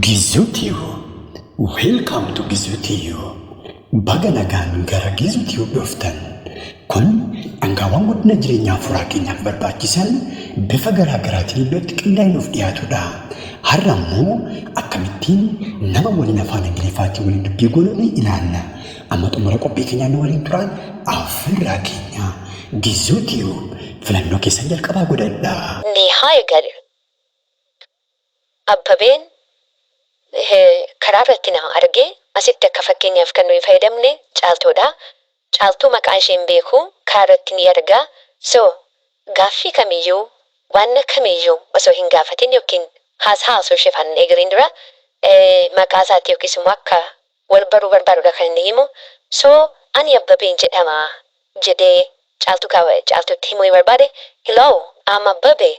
Gizuu Tube. Welcome to Gizuu Tube. Baga nagaan gara Gizuu Tube dhuftan. Kun dhangaawwan guddina jireenya hafuuraa keenyaaf barbaachisan bifa garaa garaatiin iddootti qindaa'ee nuuf dhiyaatudha. Har'a immoo akkamittiin nama waliin afaan Ingiliffaatiin waliin dubbii goonu ni ilaalla. Amma xumura qophii keenyaa nu waliin turaan affeerraa keenya. Gizuu Tube filannoo keessan jalqabaa godhadhaa. Ni haa eegalu. Abbabeen karaa irratti na arge. Asitti akka fakkeenyaaf kan nuyi fayyadamne Caaltuudha. Caaltuu maqaa ishee hin beeku, karaa irratti ni arga. So gaaffii kamiyyuu, waan kamiyyuu osoo hin gaafatin yookiin haasaa osoo ishee faana hin eegaliin dura maqaa isaatti yookiis immoo akka wal baruu barbaadudha kan inni himu. So ani Abbabeen jedhama jedhee Caaltuu Caaltuutti himuu yoo barbaade, "Hello, I'm Abbabe.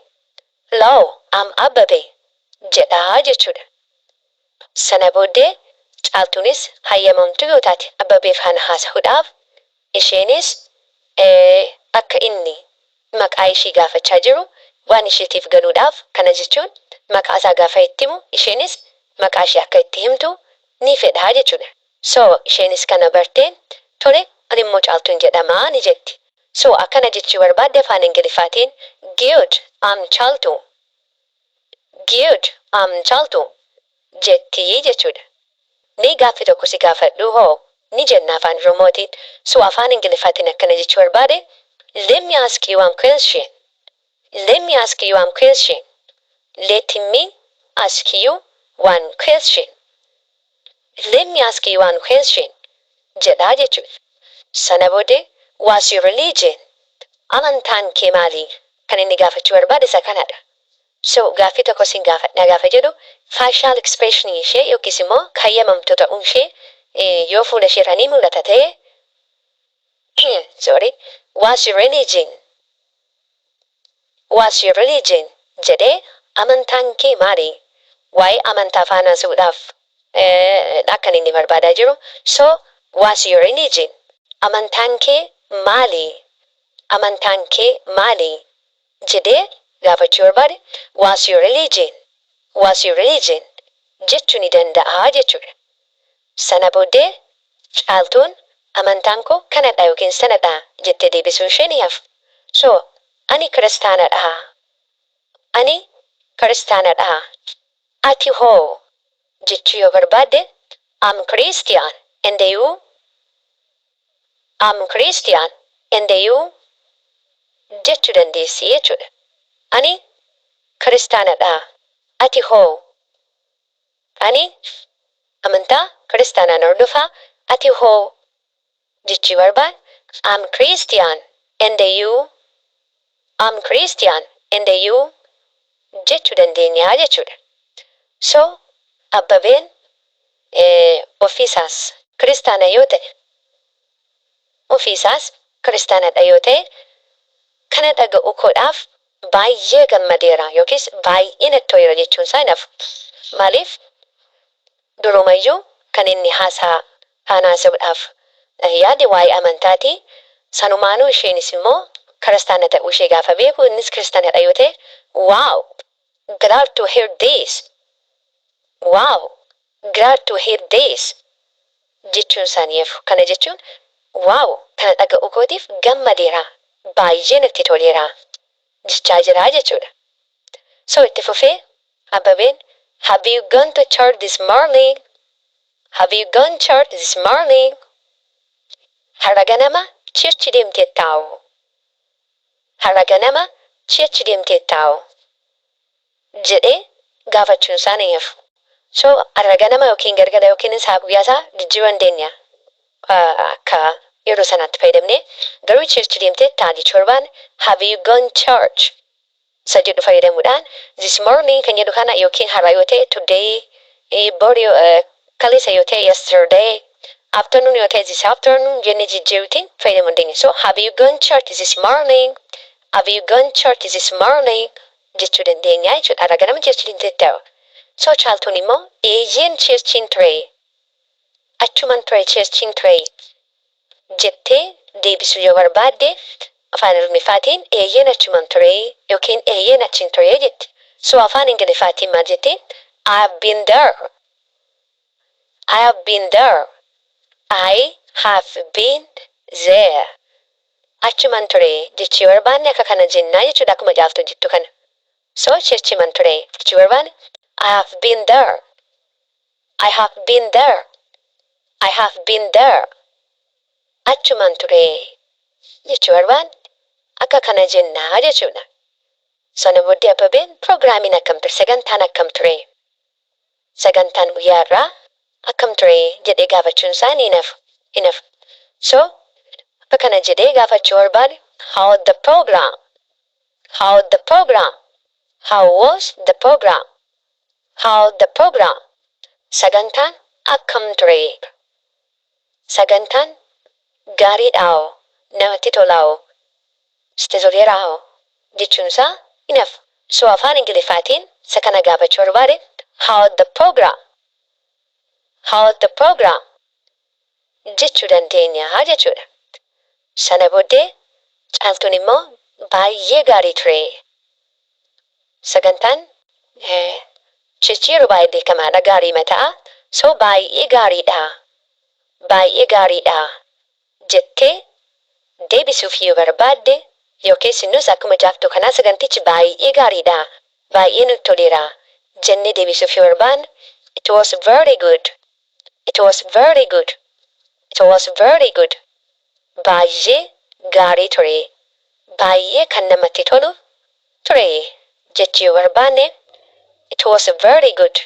Hello, I'm Abbabe," jedha jechuudha. Sana booddee Caaltuunis hayyamamtuu yoo taate Abbabee faana haasa'uudhaaf, isheenis akka inni maqaa ishii gaafachaa jiru waan isheetiif galuudhaaf, kana jechuun maqaa isaa gaafa itti himu isheenis maqaa ishee akka itti himtu ni fedha jechuudha. So isheenis kana bartee, "Tole, ani immoo Caaltuun jedhama," ni jetti. So akkana jechuu barbaadde afaan Ingiliffaatiin, "Good, I'm Caaltuu. Good, I'm Caaltuu," jetti jechuudha. "Mee gaaffii tokko si gaafadhu hoo?" ni jenna afaan Oromootiin. So afaan Ingiliffaatiin akkana jechuu barbaade, "Let me ask you one question. Let me ask you one question. Let me ask you one question. Let me ask you one question," jedhaa jechuudha. Sana booddee, "What's your religion?" Amantaan kee maali? Kan inni gaafachuu barbaade isa kanadha. So gaaffii tokko sin gaafadha gaafa jedhu, facial expression ishee yookiis immoo kayyamamtuu ta'uun ishee yoo fuula ishee irraa ni mul'ata ta'e, sorry, "What's your religion? What's your religion?" jedhee, amantaan kee maali? Waa'ee amantaa faana haasa'uudhaaf akkan inni barbaadaa jiru. So "What's your religion?" Amantaan kee maali? Amantaan kee maali? Jedhee gaafachuu barbaade, "What's your religion? What's your religion?" jechuu ni danda'a jechuudha. Sana booddee Caaltuun amantaan koo kanadha yookiin sanadha jettee deebisuun ishee ni hafu. So ani kiristaanadha. Ani kiristaanadha. Ati hoo? Jechuu yoo barbaadde, "I'm Christian, and you?" "I'm Christian, and you?" jechuu dandeessi jechuudha. Ani kiristaanadha. Ati hoo? Ani amantaa kiristaanaan hordofaa. Ati hoo? Jechuu barbaade, "I'm Christian, and you?" "I'm Christian, and you?" jechuu dandeenya jechuudha. So Abbabeen ofiisaas kiristaana yoo ta'e, ofiisaas kiristaanadha yoo ta'e, kana dhaga'uu koodhaaf baay'ee gammadeera yookiis baay'ee natti toleera jechuun isaa hin hafu. Maaliif? Durumayyuu kan inni haasaa faana haasa'uudhaaf yaade waa'ee amantaati. Sanumaanuu isheenis immoo kiristaana ta'uu ishee gaafa beeku, innis kiristaanadha yoo ta'e, "Wow, glad to hear this. Wow, glad to hear this," jechuun isaanii hafu. Kana jechuun, wow, kana dhaga'uu kootiif gammadeera, baay'ee natti toleera jechaa jira jechuudha. So itti fufee Abbabeen, "Have you gone to church this morning? Have you gone church this morning?" Har'a ganama church deemtee taa'u? Har'a ganama church deemtee taa'u? Jedhee gaafachuun isaa ni hafu. So har'a ganama yookiin galgala yookiin isaa guyyaa isaa jijjiiruu dandeenya. Akka yeroo sanaatti fayyadamne garuu church deemtee ta'a jechuu barbaanne, "Have you gone church?" isa jedhu fayyadamuudhaan, this morning kan jedhu kana yookiin har'a yoo ta'e today, bor, kaleessa yoo ta'e yesterday, afternoon yoo ta'e this afternoon jennee jijjiiruutiin fayyadamuu dandeenya. So "Have you gone church this morning? Have you gone church this morning?" jechuu dandeenya jechuudha. Har'a ganama church deemtee ta'a. So Caaltuun immoo eeyyeen, churchiin ture. Achuman ture, churchiin ture jettee deebisuu yoo barbaadde, afaan Oromifaatiin eeyyeen, achuman ture yookiin eeyyeen, achiin ture jetti. So afaan Ingiliffaatiin maal jetti? "I've been there." I have been there. I have been there. Achuman ture jechuu yoo barbaanne akka kana jennaa jechuudha, akkuma Caaltuu jettu kana. So achuman ture jechuu barbaanne, I have been there. I have been there. I have been there. Achuman ture jechuu barbaanne akka kana jennaa jechuudha. Sana booddee Abbabeen piroogiraamiin akkam ture, sagantaan akkam ture, sagantaan guyyaa irraa akkam ture jedhee gaafachuun isaa ni hafu hin hafu. So akka kana jedhee gaafachuu barbaade, how the program, how the program, how was the program, how the program, sagantaan akkam ture, sagantaan gaariidhaa'oo, namatti tolaa'oo, sitti toleeraa'oo jechuun isaa hin hafu. So afaan Ingiliffaatiin isa kana gaafachuu barbaade, how the program, how the program jechuu dandeenya jechuudha. Sana booddee Caaltuun immoo baay'ee gaarii ture. Sagantaan jechi yeroo baay'ee beekamaadha, gaarii mataa. So baay'ee gaariidha. Baay'ee gaariidha jettee deebisuuf yoo barbaadde, yookiis nus akkuma Caaltuu kanaa sagantichi baay'ee gaariidha, baay'ee nutti toleera jennee deebisuuf yoo barbaanne, it was very good. It was very good. It was very good. Baay'ee gaarii ture. Baay'ee kan namatti tolu ture jechuu yoo barbaanne, it was very good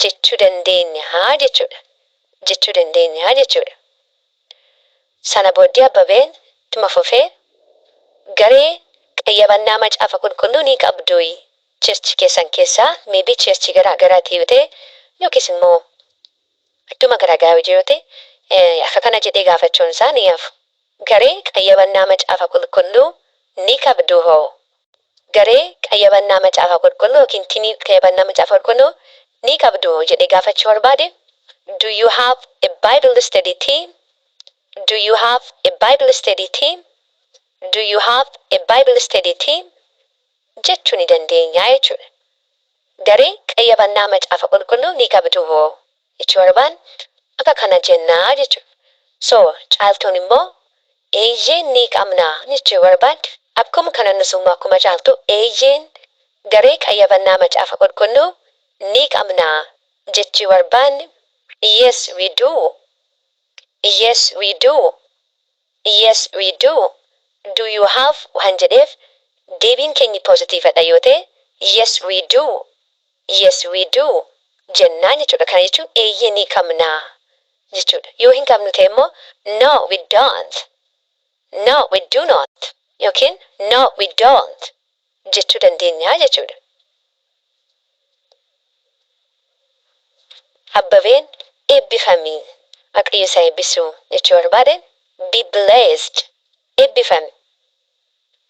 jechuu dandeenya jechuudha. Jechuu dandeenya jechuudha. Sana booddee Abbabeen ittuma fufee, garee qayyabannaa Macaafa Qulqulluu ni qabdu church keessan keessaa, maybe church garaa garaati yoo ta'e yookiis immoo idduma garaa garaa hojii yoo ta'e, akka kana jedhee gaafachuun isaa ni hafu. Garee qayyabannaa Macaafa Qulqulluu ni qabdu hoo? Garee qayyabannaa Macaafa Qulqulluu yookiin team qayyabannaa Macaafa Qulqulluu ni qabdu hoo jedhee gaafachuu barbaade, do you have a Bible study team? Do you have a Bible study team? Do you have a Bible study team? Jechuu ni dandeenya jechuudha. Garee qayyabannaa Macaafa Qulqulluu ni qabdu hoo jechuu barbaan akka kana jennaa jechuudha. So Caaltuun immoo eeyyeen, ni qabnaa jechuu barbaadde, akkuma kana nusummaa akkuma Caaltu eeyyeen, garee qayyabannaa Macaafa Qulqulluu ni qabnaa jechuu barbaanne, yes, we do. Yes, we do. Yes, we do. Do you have waan jedheef deebiin keenya positivedha yoo ta'e, yes, we do. Yes, we do jennaan jechuudha. Kana jechuun eeyyee, ni qabnaa jechuudha. Yoo hin qabnu ta'e immoo, no, we don't. No, we do not yookiin no, we don't jechuu dandeenya jechuudha. Abbabeen eebbifamii, Waaqayyo isa eebbisuu jechuu barbaade, be blessed, eebbifami.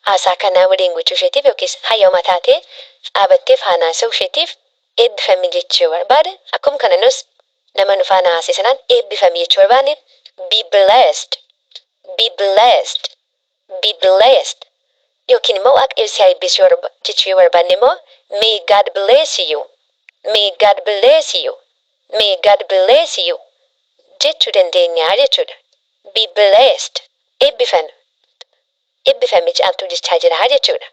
Haasaa kanaa waliin gochuu isheetiif yookiis hayyama taatee dhaabattee faana haasa'uu isheetiif eebbifami jechuu barbaade, akkuma kana nus nama nu faana haasa'e sanaan eebbifami jechuu barbaanne, be blessed, be blessed, be blessed, yookiin immoo Waaqayyo si haa eebbisu jechuu yoo barbaanne immoo, may God bless you, may God bless you, may God bless you jechuu dandeenya jechuudha. Be blessed, eebbifami, eebbifami Caaltuu jechaa jira jechuudha.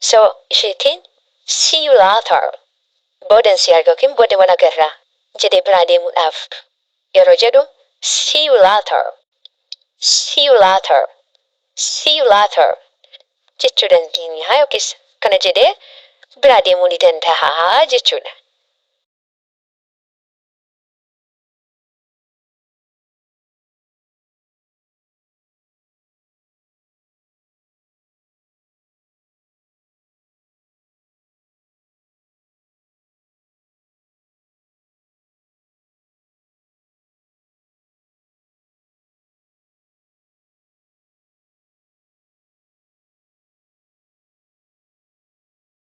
So isheetiin see you later, boodan si arga yookiin booda wal agarraa jedhee biraa deemuudhaaf yeroo jedhu, see you later, see you later, see you later jechuu dandeenya yookiis kana jedhee biraa deemuu ni danda'a jechuudha.